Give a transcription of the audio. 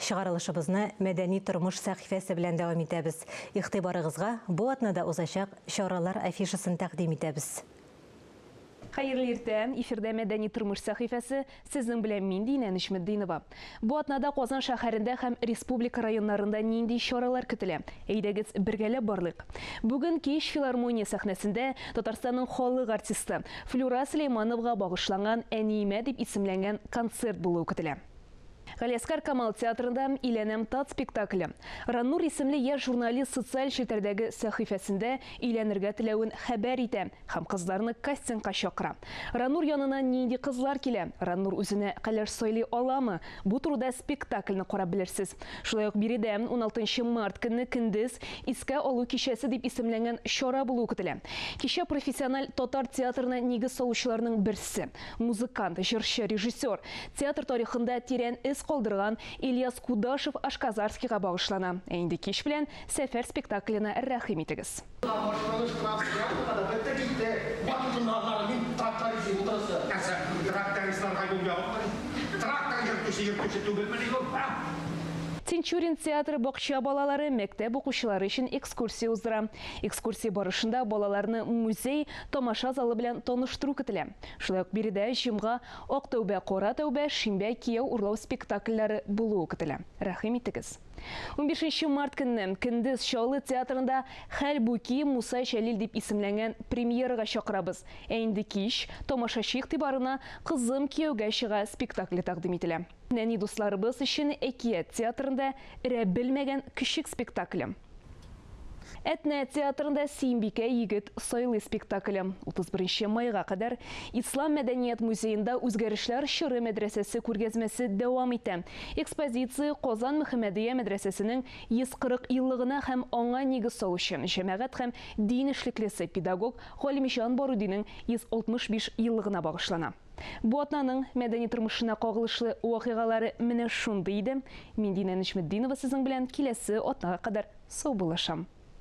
Чыгарылышыбызны Мәдәни тормыш сәхифәсе белән дәвам итәбез. Игътибарыгызга бу атнада узачак чаралар афишасын тәкъдим итәбез. Хәерле иртә! Эфирда Мәдәни тормыш сәхифәсе, сезнең белән мин, Динә Нөҗметдинова. Бу атнада Казан шәһәрендә һәм республика районнарында нинди чаралар көтелә? Әйдәгез, бергәләп барлыйк. Бүген кич филармония сәхнәсендә Татарстанның халык артисты Флюра Сөләймановага багышланган Әниемә дип исемләнгән концерт булуы көтелә. Галиәсгар Камал театрында Өйләнәм тат спектакле. Раннур исемле яшь журналист социаль челтәрдәге сәхифәсендә өйләнергә теләвен хәбәр итә һәм кызларны кастингка чакыра. Раннур янына нинди кызлар килә? Раннур үзенә кәләш сайлый аламы? Бу турыда спектакльне карап белерсез. Шулай ук биредә уналтынчы март көнне көндез Искә алу кичәсе дип исемләнгән чара булуы көтелә. Кичә профессиональ татар театрына нигез салучыларның берсе, Музыкант, җырчы, режиссер, театр тарихында тирән эз калдырган Ильяс Кудашев Ашказарскийга багышлана. Ә инде кич белән Сәфәр спектакленә рәхим итегез. Башланыш трансляторга да бетте китте. Ватутыннан аннары мин тракторист дип утырасы. Нәрсә, трактористларга юл ябыкмыни? Трактор йөртүче йөртүче түгелмени ул, ә? Тинчурин театры бакча балалары, мәктәп укучылары өчен экскурсия уздыра. Экскурсия барышында балаларны музей, тамаша залы белән таныштыру көтелә. Шулай ук биредә җомга Ак тәүбә, кара тәүбә, шимбә Кияү урлау спектакльләре булуы көтелә. Рәхим итегез. Унбишенче март көнне көндез Чаллы театрында Хәлбуки, Муса Җәлил дип исемләнгән премьерага чакырабыз. Ә инде кич тамашачы игътибарына Кызым кияүгә чыга спектакле тәкъдим ителә. Нәни дусларыбыз өчен Әкият театрында Өрә белмәгән көчек спектакле. Әтнә театрында Сөембикә егет сайлый спектакле. 31 майга кадәр Ислам мәдәният музеенда Үзгәрешләр чоры мәдрәсәсе күргәзмәсе дәвам итә. Экспозиция Казан Мөхәммәдия мәдрәсәсенең 140 еллыгына һәм аңа нигез салучы, җәмәгать һәм дин эшлеклесе, педагог Галимҗан Барудиның 165 еллыгына багышлана. Бу атнаның мәдәни тормышына кагылышлы вакыйгалары менә шундый иде. Мин Динә Нөҗметдинова сезнең белән киләсе атнага кадәр саубуллашам.